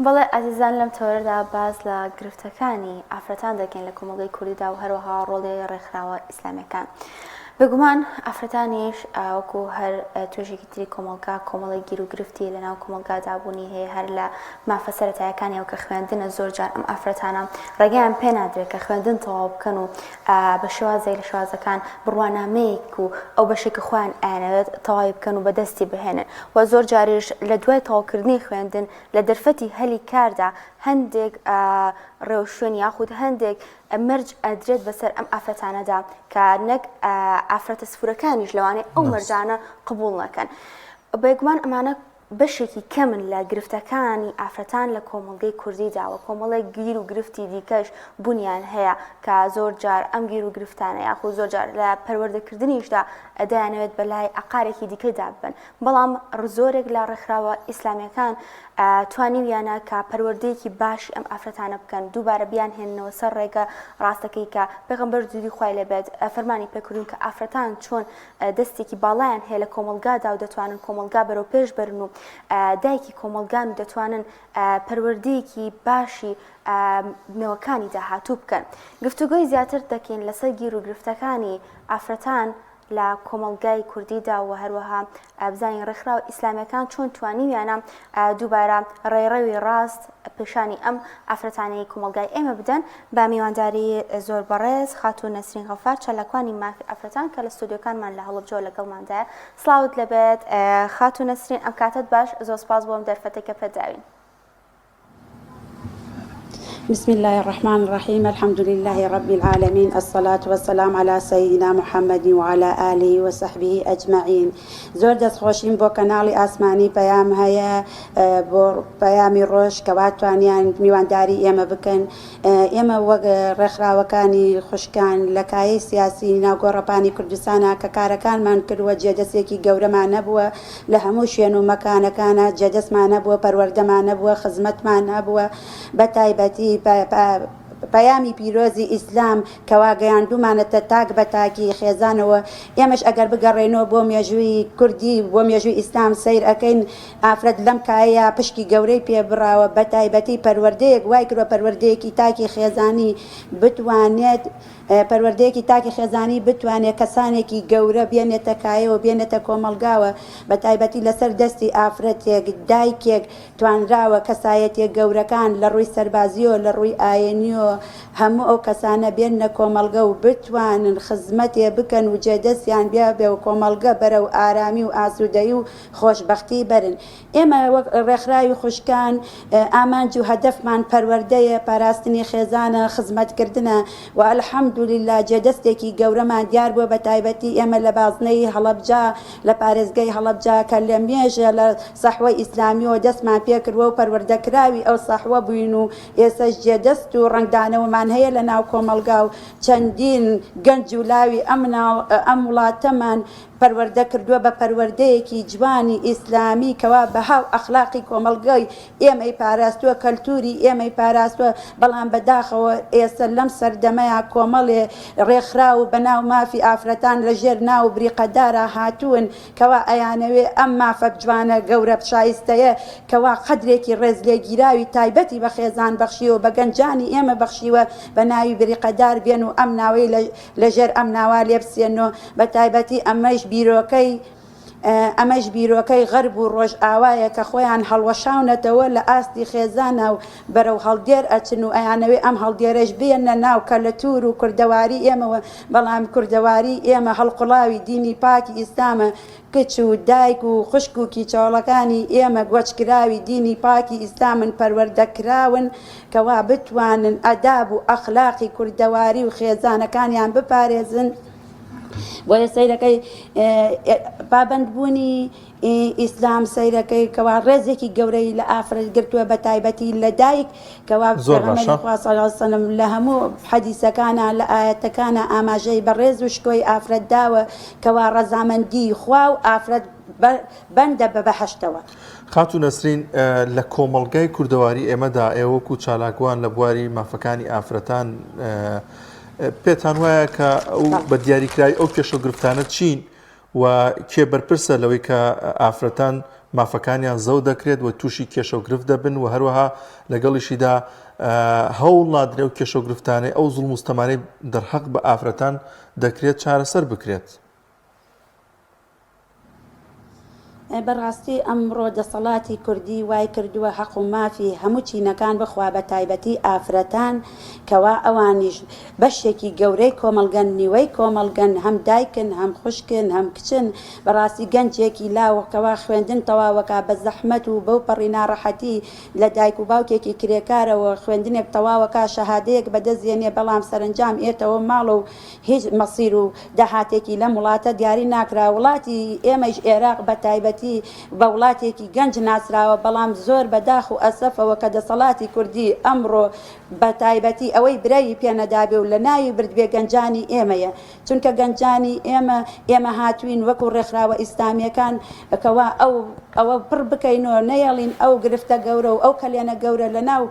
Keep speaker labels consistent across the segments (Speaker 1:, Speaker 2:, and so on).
Speaker 1: بەڵێ ئازیزان لەم تەوەرەدا باس لە گرفتەکانی ئافرەتان دەکەین لە کۆمەڵگەی کوردیدا و هەروەها ڕۆڵی ڕێکخراوە ئیسلامیەکان. بێگومان ئافرەتانیش وەکو هەر توێژێکی تری کۆمەڵگا کۆمەڵێک گیر و گرفتی لە ناو کۆمەڵگادا بوونی هەیە هەر لە مافە سەرەتایەکانیەوە کە خوێندنە زۆر جار ئەم ئافرەتانە ڕێگەیان پێ نادرێت کە خوێندن تەواو بکەن و بە شێوازێک لە شێوازەکان بڕوانامەیەک و ئەو بەشێک کە خۆیان ئەیانەوێت تەواوی بکەن و بەدەستی بهێنن و زۆر جاریش لە دوای تەواوکردنی خوێندن لە دەرفەتی هەلی کاردا هەندێک ڕێوشوێن یاخود هەندێک مەرج ئەدرێت بەسەر ئەم ئافرەتانەدا کە نەک ئافرەتە سفورەکانیش لەوانەیە ئەو مەرجانە قبوڵ نەکەن. بێگومان ئەمانە بەشێکی کەمن لە گرفتەکانی ئافرەتان لە کۆمەڵگەی کوردیدا و کۆمەڵێک گیر و گرفتی دیکەش بونیان هەیە کە زۆر جار ئەم گیر و گرفتانە یاخود زۆر جار لە پەروەردەکردنیشدا دەیانەوێت بەلای ئەقارێکی دیکەدا ببەن بەڵام زۆرێک لە ڕێکخراوە ئیسلامیەکان توانیویانە کە پەروەردەیەکی باشی ئەم ئافرەتانە بکەن دووبارە بیانهێننەوە سەر ڕێگە ڕاستەکەی کە پێغەمبەر درودی خوای لێبێت فەرمانی پێکردوون کە ئافرەتان چۆن دەستێکی باڵایان هەیە لە کۆمەڵگادا و دەتوانن کۆمەڵگا بەرەو پێش بەرن و دایکی کۆمەڵگان و دەتوانن پەروەردەیەکی باشی نەوەکانی داهاتوو بکەن. گفتوگۆی زیاتر دەکەین لەسەر گیروگرفتەکانی ئافرەتان لە کۆمەڵگای کوردیدا و هەروەها بزانین ڕێکخراوە ئیسلامیەکان چۆن توانیویانە دووبارە ڕێڕەوی ڕاست پیشانی ئەم ئافرەتانەی کۆمەڵگای ئێمە بدەن بە میوانداری زۆر بەڕێز خاتوو نەسرین غەفار چالاکوانی مافی ئافرەتان کە لە ستۆدیۆکانمان لە هەڵەبجەوە لەگەڵماندایە سڵاوت لێبێت خاتوو نەسرین ئەم کاتەت باش زۆر سپاس بۆ ئەم دەرفەتەی کە پێت داوین.
Speaker 2: بسم اللە الرحمن الرحیم الحمد للە رب العالمین الصلاة والسلام علی سیدنا محمد وعلی آله وصحبه اجمعین زۆر دەستخۆشیم بۆ کەناڵی ئاسمانی پەیام هەیە بۆ پەیامی ڕۆژ کەوا توانیان میوانداری ئێمە بکەن ئێمە وەک ڕێکخراوەکانی خوشکان لە کایەی سیاسی ناو گۆڕەپانی کوردستانا کە کارەکانمان کردووە جێدەستێکی گەورەمان هەبووە لە هەموو شوێن و مەکانەکانا جێدەستمان هەبووە، پەروەردەمان هەبووە، خزمەتمان هەبووە، بە تایبەتی پەیامی پیرۆزی ئیسلام کەوا گەیاندوومانەتە تاک بە تاکی خێزانەوە، ئێمەش ئەگەر بگەڕێینەوە بۆ مێژووی کوردی بۆ مێژووی ئیسلام سەیر ئەکەین ئافرەت لەم کایەیا پشکی گەورەی پێ بڕاوە، بە تایبەتی پەروەردەیەک وای کردووە پەروەردەیەکی تاکی خێزانی بتوانێت پەروەردەیەکی تاکی خێزانی بتوانێت کەسانێکی گەورە بێنێتە کایەوە، بێنێتە کۆمەڵگاوە، بەتایبەتی لەسەر دەستی ئافرەتێک، دایکێک، توانراوە کەسایەتیە گەورەکان لە ڕووی سەربازیەوە، لە ڕووی ئاینیەوە هەموو ئەو کەسانە بێننە کۆمەڵگە و بتوانن خزمەتێ بکەن و جێدەستیان بێ و کۆمەڵگە بەرەو ئارامی و ئاسوودەیی و خۆشبەختی بەرن. ئێمە وەک ڕێکخراوی خوشکان ئامانج و هەدەفمان پەروەردەیە، پاراستنی خێزانە، خزمەتکردنە و الحمدللە جێدەستێکی گەورەمان دیار بووە بەتایبەتی ئێمە لە بازنەی هەڵەبجە لە پارێزگەی هەڵەبجە کە لە مێژە لە سەحوەی ئیسلامیەوە دەستمان پێکردوە و پەروەردەکراوی ئەو سەحوە بووین و ئێستەش جێدەست و ڕەنگدانەوەمان هەیە لە ناو کۆمەڵگا و چەندین گەنج و لاوی ئەم وڵاتەمان پەروەردە کردووە بە پەروەردەیەکی جوانی ئیسلامی کەوا بەها و ئەخلاقی کۆمەڵگای ئێمەی پاراستووە کەلتوری ئێمەی پاراستووە بەڵام بەداخەوە ئێستا لەم سەردەمەیا کۆمەڵێ ڕێکخراو و بەناو مافی ئافرەتان لە ژێر ناو و بریقەدارا هاتوون کەوا ئەیانەوێ ئەم مافە جوانە گەورە شایستەیە کەوا قەدرێکی ڕێزلێگیراوی تایبەتی بە خێزان بەخشیوە بە گەنجانی ئێمە بەخشیوە بە ناوی بریقەدار بێن و ئەم ناوەی لە لە ژێر ئەم ناوە لێبسێنۆ، بە تایبەتی ئەمەیش بیرۆکەی ئەمەیش بیرۆکەی غەرب و ڕۆژئاوایە کە خۆیان هەڵوەشاونەتەوە لە ئاستی خێزانا و بەرەو هەڵدێر ئەچن و ئەیانەوێ ئەم هەڵدێرەش بێننە ناو کەلەتوور و کوردەواری ئێمەوە، بەڵام کوردەواری ئێمە هەڵقوڵاوی دینی پاکی ئیسلامە، کچ و دایک و خوشک و کیچۆڵەکانی ئێمە گۆچکراوی دینی پاکی ئیسلامن پەروەردەکراون کەوا بتوانن ئەداب و ئەخلاقی کوردەواری و خێزانەکانیان بپارێزن بۆیە سەیرەکەی پابەندبوونی ئیسلام سەیرەکەی کەوا ڕێزێکی گەورەی لە ئافرەت گرتووە بە تایبەتی لە دایک کەوا
Speaker 3: زۆر
Speaker 2: پێغەمبەری
Speaker 3: باشە.
Speaker 2: خوا صلی اللە علیە وسلم لە هەموو حەدیسەکانا لە ئایەتەکانا ئاماژەی بە ڕێز و شکۆی ئافرەت داوە کەوا ڕەزامەندی خوا و ئافرەت بەندە بە بەهەشتەوە.
Speaker 3: خاتوو نەسرین لە کۆمەڵگای کوردەواری ئێمەدا ئێوە وەکوو چالاکوان لە بواری مافەکانی ئافرەتان پێتان وایە کە ئەو
Speaker 2: بەڵێ.
Speaker 3: بە دیاریکراوی ئەو کێشە و گرفتانە چین و کێ بەرپرسە لەوەی کە ئافرەتان. مافەکانیان زەوت دەکرێت و تووشی کێشە و گرفت دەبن و هەروەها لەگەڵیشیدا هەوڵ نادرێ و کێشە و گرفتانەی ئەو زوڵم و ستەمانەی دەرحەق بە ئافرەتان دەکرێت چارەسەر بکرێت.
Speaker 2: بەڕاستی ئەمڕۆ دەسەڵاتی کوردی وای کردووە هەق و مافی هەموو چینەکان بخوا بەتایبەتی ئافرەتان کەوا ئەوانیش بەشێکی گەورەی کۆمەڵگەن نیوەی کۆمەڵگەن هەم دایکن هەم خوشکن هەم کچن بەڕاستی گەنجێکی لاو کەوا خوێندن تەواوەکا بە زەحمەت و بەو پەڕی ناڕەحەتی لە دایک و باوکێکی کرێکارەوە خوێندنێک تەواوەکا شەهادەیەک بەدەست دێنێ بەڵام سەرەنجام ئێتەوە ماڵ و هیچ مەسیر و داهاتێکی لەم وڵاتە دیاری ناکرا، وڵاتی ئێمەیش ئێراق بە تایبەتی بە وڵاتێکی گەنج ناسراوە، بەڵام زۆر بە داخ و ئەسەفەوە کە دەسەڵاتی کوردی ئەمڕۆ بە تایبەتی ئەوەی برەوی پێ نەدابێ و لە ناوی بردبێ گەنجانی ئێمەیە، چونکە گەنجانی ئێمە ئێمە هاتووین وەکوو ڕێکخراوە ئیسلامییەکان کەوا ئەو ئەوە پڕ بکەین و نەیەڵین ئەو گرفتە گەورە و ئەو کەلێنە گەورە لە ناو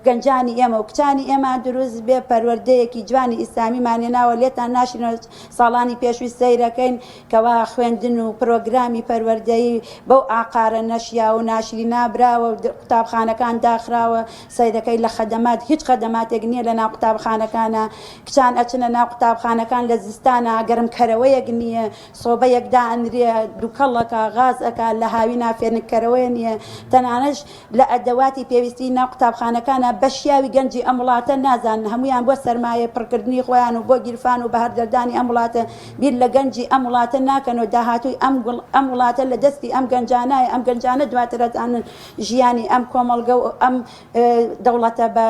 Speaker 2: گەنجانی ئێمە و کچانی ئێمە دروست بێ پەروەردەیەکی جوانی ئیسلامیمان هێناوە لێتان ناشرینەوە ساڵانی پێشووی سەیرەکەین کەوا خوێندن و پرۆگرامی پەروەردەیی بەو ئاقارە نەشیاو و ناشرینە براوە و قوتابخانەکان داخراوە سەیرەکەی لە خەدەمات هیچ خەدەماتێک نییە لە ناو قوتابخانەکانە کچان ئەچنە ناو قوتابخانەکان لە زستانە گەرمکەرەوەیەک نییە سۆبەیەک دائەنرێ دوکەڵ ئەکا غاز ئەکا لە هاوینا فێنککەرەوەیە نییە تەنانەش لە ئەدەواتی پێویستی ناو قوتابخانەکانا بە شیاوی گەنجی ئەم وڵاتە نازانن هەموویان بۆ سەرمایە پڕکردنی خۆیان و بۆ گیرفان و بەهەدەردانی ئەم وڵاتە بیر لە گەنجی ئەم وڵاتە ناکەن و داهاتووی ئەم ئەم وڵاتە لە دەستی ئەم گەنجانایە ئەم گەنجانە دواتر ئەتوانن ژیانی ئەم کۆمەڵگە و ئەم دەوڵەتە بە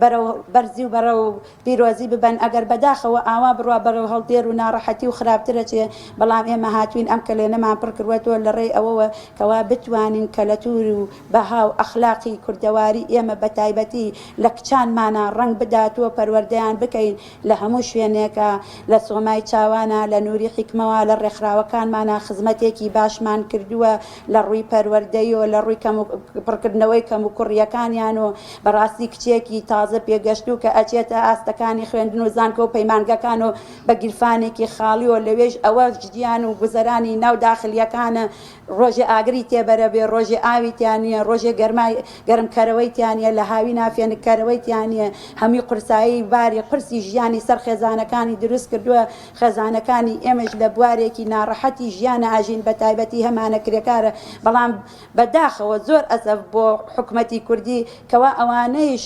Speaker 2: بەرەو بەرزی و بەرەو پیرۆزی ببەن ئەگەر بەداخەوە ئاوا بڕوا بەرەو هەڵدێر و ناڕەحەتی و خراپتر ئەچێ بەڵام ئێمە هاتوین ئەم کەلێنەمان پڕ کردوەتەوە لە ڕێی ئەوەوە کەوا بتوانین کەلەتور و بەها و ئەخلاقی کوردەواری ئێمە بەتایبەتی لە کچانمانا ڕەنگ بداتوە پەروەردەیان بکەین لە هەموو شوێنێکا لە سۆمای چاوانا لە نوری حیکمەوە لە ڕێکخراوەکانمانا خزمەتێکی باشمان کردوە لە ڕووی پەروەردەیەوە لە ڕووی کەم و پڕکردنەوەی کەموکوڕییەکانیان و بەڕاستی کچێکی تازە پێگەشتوو کە ئەچێتە ئاستەکانی خوێندن و زانکۆ و پەیمانگەکان و بە گیرفانێکی خاڵیەوە لەوێش ئەوە ژیان و گوزەرانی ناو داخلیەکانە ڕۆژێ ئاگری تێبەرەبێ ڕۆژێ ئاوی تیا نییە ڕۆژێ گەرمای گەرمکەرەوەی تیا نییە لە هاوینا فێنککەرەوەی تیا نییە هەمووی قورسایی باری قورسی ژیانی سەر خێزانەکانی دروست کردووە خێزانەکانی ئێمەش لە بوارێکی ناڕەحەتی ژیانا ئەژین بەتایبەتی هەمانە کرێکارە بەڵام بەداخەوە زۆر ئەسەف بۆ حکومەتی کوردی کەوا ئەوانەیش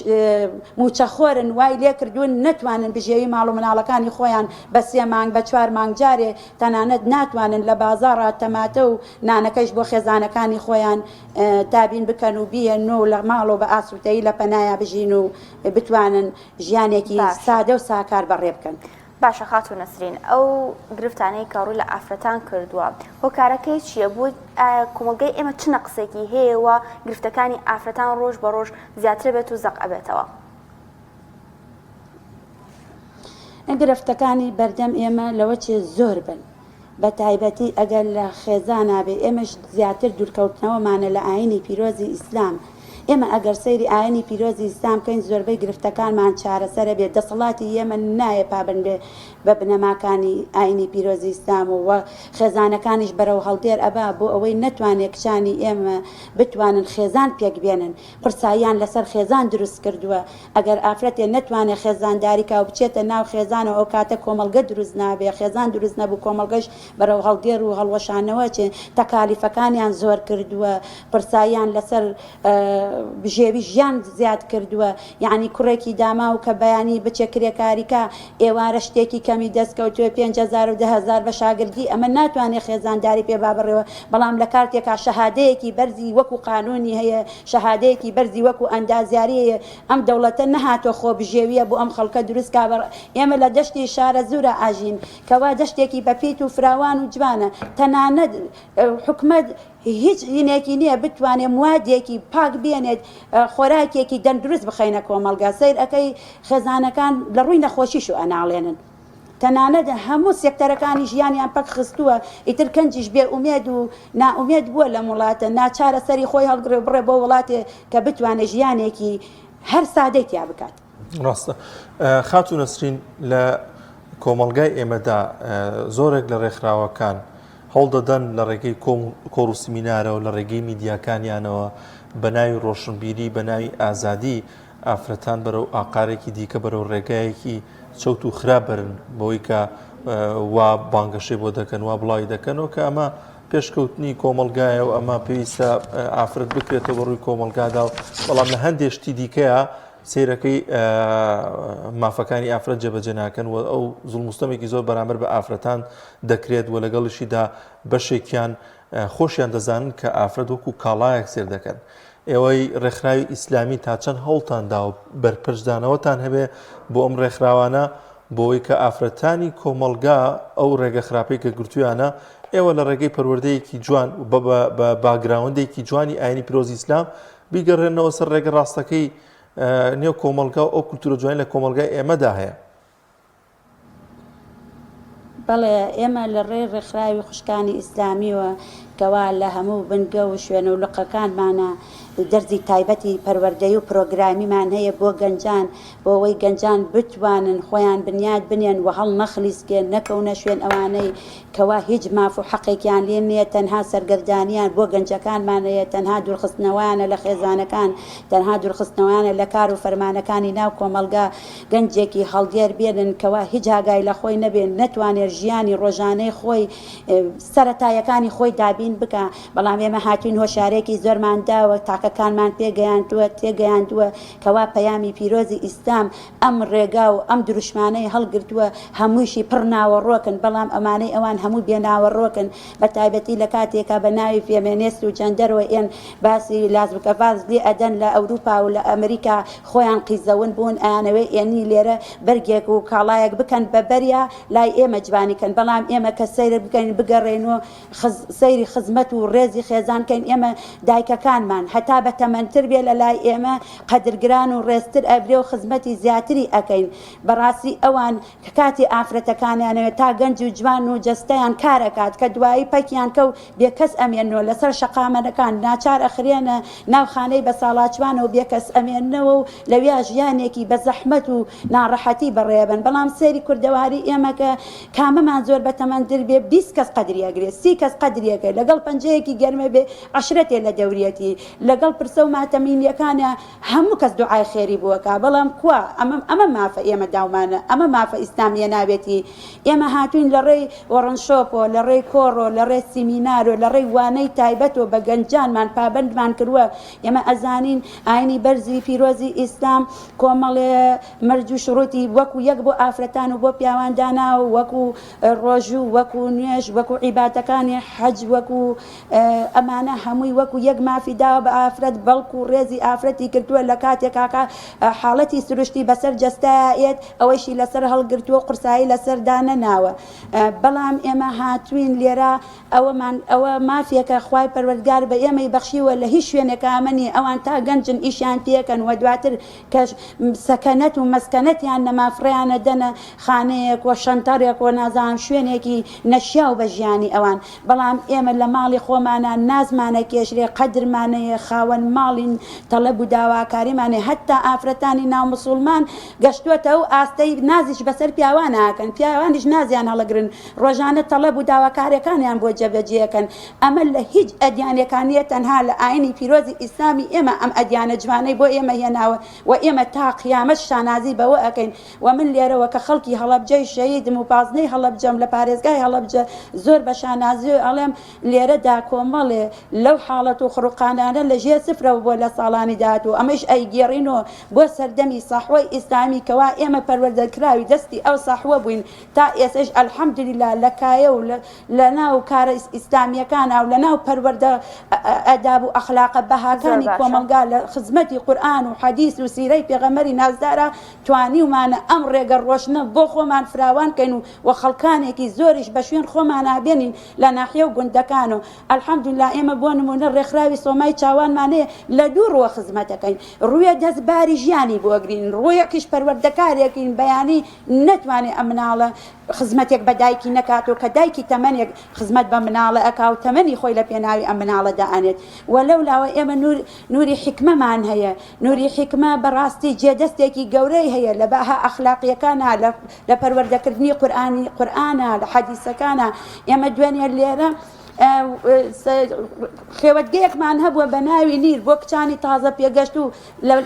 Speaker 2: موچەخۆرن وای لێکردوون نەتوانن بژێوی ماڵ و مناڵەکانی خۆیان بە سێ مانگ بە چوار مانگ جارێ تەنانەت ناتوانن لە بازاڕا تەماتە و نانەکەیش بۆ خێزانەکانی خۆیان دابین بکەن و بیەن و لە ماڵ و بە ئاسوودەیی لە پەنایا بژین و بتوانن ژیانێکی سادە و ساکار بەڕێ بکەن.
Speaker 1: باشە خاتوو نەسرین ئەو گرفتانەی کە ڕووی لە ئافرەتان کردووە هۆکارەکەی چییە بۆ ئایا کۆمەڵگەی ئێمە چ نەقسێکی هەیە و گرفتەکانی ئافرەتان ڕۆژ بە ڕۆژ زیاتر بێت و زەق ئەبێتەوە؟
Speaker 2: گرفتەکانی بەردەم ئێمە لەوە چێ زۆر بن بە تایبەتی ئەگەر لە خێزانا بێ ئێمەش زیاتر دوورکەوتنەوەمانە لە ئاینی پیرۆزی ئیسلام ئێمە ئەگەر سەیری ئاینی پیرۆزی ئیسلام بکەین زۆربەی گرفتەکانمان چارەسەرە بێ دەسەڵاتی ئێمە نایە پابەند بێ بە بنەماکانی ئاینی پیرۆزی ئیسلام و وە خێزانەکانیش بەرەو هەڵدێر ئەبا بۆ ئەوەی نەتوانێ کچانی ئێمە بتوانن خێزان پێک بێنن قورساییان لەسەر خێزان دروست کردووە، ئەگەر ئافرەتێ نەتوانێ خێزانداری کا و بچێتە ناو خێزانەوە ئەوکاتە کۆمەڵگە دروست نابێ، خێزان دروست نەبوو کۆمەڵگەش بەرەو هەڵدێر و هەڵوەشانەوە ئەچێ، تەکالیفەکانیان زۆر کردووە، قورساییان لەسەر بژێوی ژیان زیاد کردووە، یەعنی کوڕێکی داماو کە بەیانی بچێ کرێکاری کا ئێوارە شتێکی کەمی دەست کەوتوێ 5000 و 10000 بە شاگردی ئەمە ناتوانێ خێزانداری پێ با بڕێوە بەڵام لە کارتێکا شەهادەیەکی بەرزی وەکو قانونی هەیە شەهادەیەکی بەرزی وەکو ئەندازیاری هەیە ئەم دەوڵەتە نەهاتوە خۆ بژێویە بۆ ئەم خەڵکە دروست کا بە ئێمە لە دەشتی شارەزوورا ئاژین کەوا دەشتێکی بەپیت و فراوان و جوانە تەنانەت حکومەت هیچ هینێکی نییە بتوانێ موادێکی پاک بێنێت خۆراکێکی دەندروست بخەینە کۆمەڵگا سەیر ئەکەی خێزانەکان لە ڕووی نەخۆشیش و ئەناڵێنن تەنانەت هەموو سێکتەرەکانی ژیانیان پەک خستووە ئیتر کەنجیش بێ ئومێد و نائومێد بووە لەم وڵاتە ناچارە سەری خۆی هەڵگرێ و بڕێ بۆ وڵاتێ کە بتوانێ ژیانێکی هەر سادەی تیا بکات.
Speaker 3: ڕاستە خاتوو نەسرین لە کۆمەڵگای ئێمەدا زۆرێک لە ڕێکخراوەکان. هەوڵ دەدەن لە ڕێگەی کۆڕ و سمینارەوە لە ڕێگەی میدیاکانیانەوە بە ناوی ڕۆشنبیری بە ناوی ئازادی ئافرەتان بەرەو ئاقارێکی دیکە بەرەو ڕێگایەکی چەوت و خراپ بەرن بەوەی کە وا بانگەشەی بۆ دەکەن وا بڵاوی دەکەنەوە کە ئەمە پێشکەوتنی کۆمەڵگایە و ئەمە پێویستە ئافرەت بکرێتەوە بە ڕووی کۆمەڵگادا و بەڵام لە هەندێک شتی دیکەیە سەیرەکەی مافەکانی ئافرەت جێبەجێ ناکەن و ئەو زوڵم و ستەمێکی زۆر بەرامبەر بە ئافرەتان دەکرێت و لەگەڵیشیدا بەشێکیان خۆشیان دەزانن کە ئافرەت وەکو کاڵایەک سێر دەکەن. ئێوەی ڕێکخراوی ئیسلامی تا چەند هەوڵتان دا و بەرپەرچدانەوەتان هەبێ بۆ ئەم ڕێکخراوانە بۆی کە ئافرەتانی کۆمەڵگا ئەو ڕێگە خراپەی کە گرتویانە ئێوە لە ڕێگەی پەروەردەیەکی جوان بە باگراوندێکی جوانی ئاینی پیرۆزی ئیسلام بیگەڕێنەوە سەر ڕێگە ڕاستەکەی نێو کۆمەڵگا و ئەو کولتورە جوانی لە کۆمەڵگای ئێمەدا هەیە.
Speaker 2: بەڵێ ئێمە لە ڕێی ڕێکخراوی خوشکانی ئیسلامیوە کەوا لە هەموو بنگە و شوێنە و لقەکانمانا دەرزی تایبەتی پەروەردەیی و پرۆگرامیمان هەیە بۆ گەنجان بۆ ئەوەی گەنجان بتوانن خۆیان بنیات بنێن و هەڵنەخلیسکێن نەکەونە شوێن ئەوانەی کەوا هیچ ماف و حەقێکیان لێ نییە تەنها سەرگەردانیان بۆ گەنجەکانمان هەیە تەنها دوورخستنەوەیانە لە خێزانەکان تەنها دوورخستنەوەیانە لە کار و فەرمانەکانی ناو کۆمەڵگا گەنجێکی هەڵدێر بێنن کەوا هیچ ئاگای لە خۆی نەبێ نەتوانێت ژیانی ڕۆژانەی خۆی سەرەتایەکانی خۆی دابین بکا بەڵام ئێمە هاتوین هۆشارێکی زۆرمان داوە تاکەکانمان پێگەیاندووە تێگەیاندووە کەوا پەیامی پیرۆزی ئیسلام ئەم ڕێگا و ئەم دروشمانەی هەڵگرتووە هەموویشی پڕ ناوەڕۆکن بەڵام ئەمانەی ئەوان هەموو بێ ناوەڕۆکن بە تایبەتی لە کاتێکا بە ناوی فێمێنێست و جەندەرەوە ئێن باسی لازبکەڤاز لێ ئەدەن لە ئەوروپا و لە ئەمریکا خۆیان قیزەون بوون ئەیانەوێ ئێنی لێرە بەرگێک و کاڵایەک بکەن بە بەریا لای ئێمە جوانی کەن بەڵام ئێمە کە سەیر بکەین بگەڕێین و سەیری خزمەت و ڕێزی خێزان کەین ئێمە دایکەکانمان هەتا بە تەمەنتر بێ لە لای ئێمە قەدرگران و ڕێزتر ئەبرێ و خزمەتی زیاتری ئەکەین بەڕاستی ئەوان کە کاتی ئافرەتەکانیانەوێ تا گەنج و جوان و جەستەیان کار ئەکات کە دوایی پەکیان کەو بێکەس ئەمێننەوە لەسەر شەقامەکان ناچار ئەخرێنە ناو خانەی بەساڵاچوانەوە بێکەس ئەمێننەوە و لەویا ژیانێکی بە زەحمەت و ناڕەحەتی بەڕێبەن بەڵام سەیری کوردەواری ئێمە کە کامەمان زۆر بەتەمەنتر بێ 20 کەس قەدری ئەگرێ 30 کەس قەدری ئەگرێ لەگەڵ پەنجەیەکی گەرمە بێ عەشرەتێ لە دەوریەتی لەگەڵ پرسە و ماتەمینیەکانە هەموو کەس دوعای خێری بۆ ئەکا بەڵام کوا ئەمە ئەمە مافە ئێمە داومانە ئەمە مافە ئیسلام هێناوێتی ئێمە هاتوین لە ڕێی وۆرنشۆپۆ لە ڕێی کۆڕۆ لە ڕێ سیمینارۆ لە ڕێی وانەی تایبەتۆ بە گەنجانمان پابەندمان کردوە ئێمە ئەزانین ئاینی بەرزی پیرۆزی ئیسلام کۆمەڵێ مەرج و شروتی وەکو یەک بۆ ئافرەتان و بۆ پیاوان داناوە وەکو ڕۆژوو وەکو نوێژ وەکو عیبادەکانی حەج وەکو ئەمانە هەمووی وەکو یەک مافی داوە بە ئافرەت بەڵکو ڕێزی ئافرەتی کردووە لە کاتێکا کە حاڵەتی سروشتی بەسەر جەستەیا یەت ئەوەیشی لەسەر هەڵگرتووە و قورسایی لەسەر دانەناوە بەڵام ئێمە هاتوین لێرە ئەوەمان ئەوە مافێکە خوای پەروەردگار بە ئێمەی بەخشیوە لە هیچ شوێنێکا ئەمە نیە ئەوان تا گەنجن ئیشیان پێکەن و دواتر کە سەکەنەت و مەسکەنەتیان نەما فڕێیانە دەنە خانەیەک و شەنتەرێک و نازانم شوێنێکی نەشیاو بە ژیانی ئەوان بەڵام ئێمە لە ماڵی خۆمانا نازمانە کێشرێ قەدرمان هەیە خاوەن ماڵین تەڵەب و داواکاریمان هەیە هەتا ئافرەتانی ناو مسوڵمان گەشتوەتە ئەو ئاستەی نازیش بەسەر پیاوانا ئەکەن پیاوانیش نازیان هەڵەگرن ڕۆژانە تەڵەب و داواکاریەکانیان بۆ جێبەجێ ئەکەن ئەمە لە هیچ ئەدیانێکا نیە تەنها لە ئاینی پیرۆزی ئیسلامی ئێمە ئەم ئەدیانە جوانەی بۆ ئێمە هێناوە و ئێمە تا قیامەت شانازی بەوە ئەکەین وە من لێرەوە کە خەڵکی هەڵەبجەی شەهیدم و بازنەی هەڵەبجەم لە پارێزگای هەڵەبجە زۆر بە شانازیەوە ئەڵێم لێرەدا کۆمەڵێ لەو حاڵەت و خڕوقانانە لە ژێر سفرەوە بووە لە ساڵانی داهاتوو ئەمەیش ئەیگێڕینەوە بۆ سەردەمی سەحوەی ئیسلامی کەوا ئێمە پەروەردەکراوی دەستی ئەو سەحوە بووین تا ئێسەیش الحمدللە لە کایە و لە ناو کارە ئیسلامیەکانا و لە ناو پەروەردە ئەداب و ئەخلاقە
Speaker 1: زۆر
Speaker 2: بەهاکانی
Speaker 1: باشە.
Speaker 2: کۆمەڵگا لە خزمەتی قورئان و حەدیس و سیرەی پێغەمبەری نازدارا توانیومانە ئەم ڕێگە ڕۆشنە بۆ خۆمان فراوان کەین و و خەڵکانێکی زۆریش بە شوێن خۆمانا بێنین لە ناحیە و گوندەکان. خێزانەکان و الحمدللە ئێمە بۆ نمونە ڕێکخراوی سۆمای چاوانمان هەیە لە دوو ڕووە خزمەتەکەین ڕووێ دەست باری ژیانی بۆ گرین ڕوویەکیش پەروەردەکارێکین بەیانی نەتوانێ ئەم مناڵە خزمەتێک بە دایکی نەکات و کە دایکی تەمەنێک خزمەت بە مناڵە ئەکا و تەمەنی خۆی لە پێناوی ئەم مناڵە دائەنێت و لەو لاوە ئێمە نور نوری حیکمەمان هەیە نوری حیکمە بەڕاستی جێدەستێکی گەورەی هەیە لە بەها ئەخلاقیەکانا لە لە پەروەردەکردنی قورئانی قورئانا لە حەدیسەکانا ئێمە دوێنێ لێرە خێوەتگەیەکمان هەبووە بە ناوی نیر بۆ کچانی تازە پێگەشت و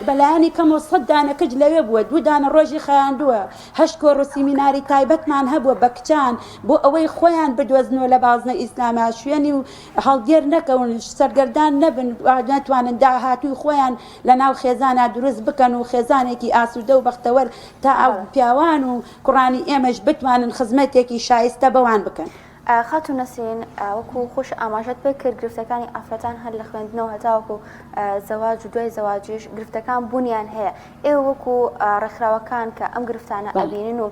Speaker 2: بەلایەنی کەمەوە سەد دانە کچ لەوێ بووە دوو دانە ڕۆژی خایاندووە هەشت کۆڕ و سیمیناری تایبەتمان هەبووە بە کچان بۆ ئەوەی خۆیان بدۆزنەوە لە بازنە ئیسلاما شوێنی و هەڵدێر نەکەون سەرگەردان نەبن نەتوانن داهاتووی خۆیان لە ناو خێزانا دروست بکەن و خێزانێکی ئاسوودە و بەختەوەر تا پیاوان و کوڕانی ئێمەش بتوانن خزمەتێکی شایستە بەوان بکەن.
Speaker 1: خاتوو نەسرین وەکو خۆش ئاماژەت پێ کرد گرفتەکانی ئافرەتان هەر لە خوێندنەوە هەتاوەکو زەواج و دوای زەواجیش گرفتەکان بوونیان هەیە ئێوە وەکو ڕێکخراوەکان کە ئەم گرفتانە ئەبینن و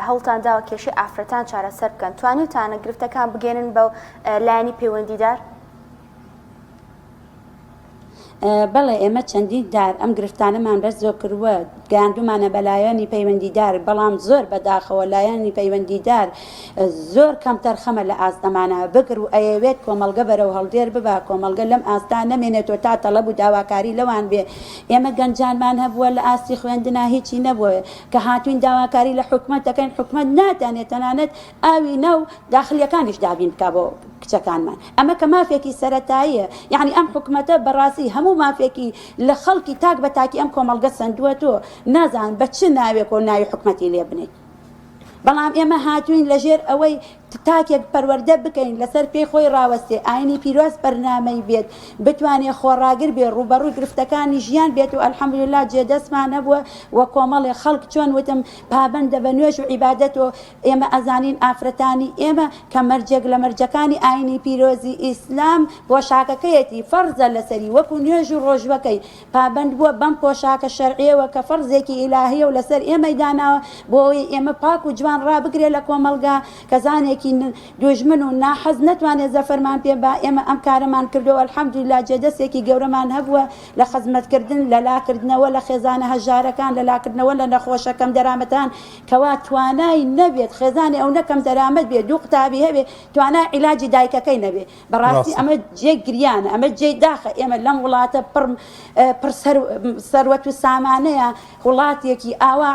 Speaker 1: هەوڵتان داوە کێشەی ئافرەتان چارەسەر بکەن توانیوتانە گرفتەکان بگەێنن بە لایەنی پەیوەندیدار؟
Speaker 2: بەڵێ ئێمە چەندین جار ئەم گرفتانەمان بەرزۆ کردووە گەیاندومانە بە لایەنی پەیوەندیدار بەڵام زۆر بەداخەوە لایەنی پەیوەندیدار زۆر کەمتەرخەمە لە ئاست ئەمانە بگر و ئەیەوێت کۆمەڵگە بەرەو هەڵدێر ببا کۆمەڵگە لەم ئاستا نەمێنێتەوە تا تەڵەب و داواکاری لەوان بێ ئێمە گەنجانمان هەبووە لە ئاستی خوێندنا هیچی نەبووە کە هاتوین داواکاری لە حکومەت دەکەین حکومەت ناتانێت تەنانەت ئاوی ناو داخلیەکانیش دابین بکا بۆ کچەکانمان ئەمە کە مافێکی سەرەتاییە یەعنی ئەم حکومەتە بەڕاستی هەموو مافێکی لە خەڵکی تاک بە تاکی ئەم کۆمەڵگە سەندووە تۆ نازانم بە چ ناوێکەوە ناوی حکومەتی لێ بنێیت بەڵام ئێمە هاتوین لەژێر ئەوەی تاکێک پەروەردە بکەین لەسەر پێی خۆی ڕاوەستێ ئاینی پیرۆز بەرنامەی بێت بتوانێ خۆڕاگر بێ ڕووبەڕووی گرفتەکانی ژیان بێت و الحمدللە جێدەستمان هەبووە و کۆمەڵێ خەڵک چۆن وتم پابەندە بە نوێژ و عیبادەت و ئێمە ئەزانین ئافرەتانی ئێمە کە مەرجێک لە مەرجەکانی ئاینی پیرۆزی ئیسلام پۆشاکەکەیەتی فەرزە لەسەری وەکو نوێژ و ڕۆژوەکەی پابەند بووە بەم پۆشاکە شەرعیەوە کە فەرزێکی ئیلاهیە و لەسەر ئێمەی داناوە بۆ ئەوەی ئێمە پاک و جوان ڕابگرێ لە کۆمەڵگا کەسانێکی دوژمن و ناحەز نەتوانێ زەفەرمان پێ با ئێمە ئەم کارەمان کردووە الحمدللە جێدەستێکی گەورەمان هەبووە لە خزمەتکردن لە لاکردنەوە لە خێزانە هەژارەکان لە لاکردنەوە لە نەخۆشە کەمدەرامەتان کەوا توانای نەبێت خێزانی ئەونە کەمدەرامەت بێ دوو قوتابی هەبێ توانای عیلاجی دایکەکەی نەبێ بەڕاستی ئەمە جێی گریانە ئەمە جێی داخە ئێمە لەم وڵاتە پڕ پڕ سەروەت و سامانەیە وڵاتێکی ئاوا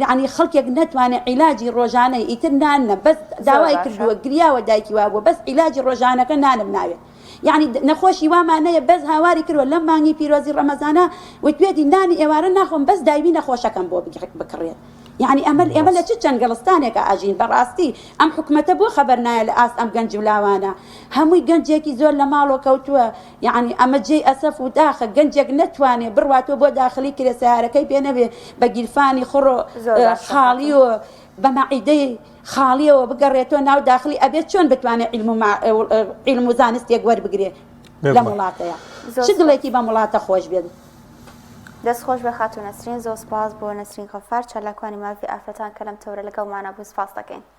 Speaker 2: یعنی خەڵکێک نەتوانێت عیلاجی ڕۆژانەی ئیتر نان نە بەس داوای کردووە گریاوە دایکی وابووە بەس عیلاجی ڕۆژانەکە نانم ناوێت یعنی نەخۆشی وامان هەیە بەس هاواری کردوە لەم مانگی پیرۆزی ڕەمەزانە وتوێتی نانی ئێوارە ناخۆم بەس دایبی نەخۆشەکەم بۆ بکڕێت یعنی ئەمە ئێمە لە چ جەنگەڵستانێکە ئاژین بەڕاستی ئەم حکومەتە بۆ خەبەر نایە لە ئاست ئەم گەنج و لاوانە هەمووی گەنجێکی زۆر لە ماڵۆ کەوتووە یعنی ئەمە جێی ئەسەف و داخە گەنجێک نەتوانێ بڕواتەوە بۆ داخلی کرێ سیارەکەی پێ نەبێ بە گیرفانی خڕۆ خاڵی و بە مەعیدەی خاڵیەوە بگەڕێتەوە ناو داخلی ئەبێت چۆن بتوانێت عیلم و زانستێک وەربگرێ لەم وڵاتەیە چ دڵێکی بەم وڵاتە خۆش بێت.
Speaker 1: دەست خۆش بێ خاتوو نەسرین زۆر سپاس بۆ نەسرین غەفار چالاکوانی مافی ئافرەتان کە لەم تەورە لەگەڵمانە بوون سپاس دەکەین.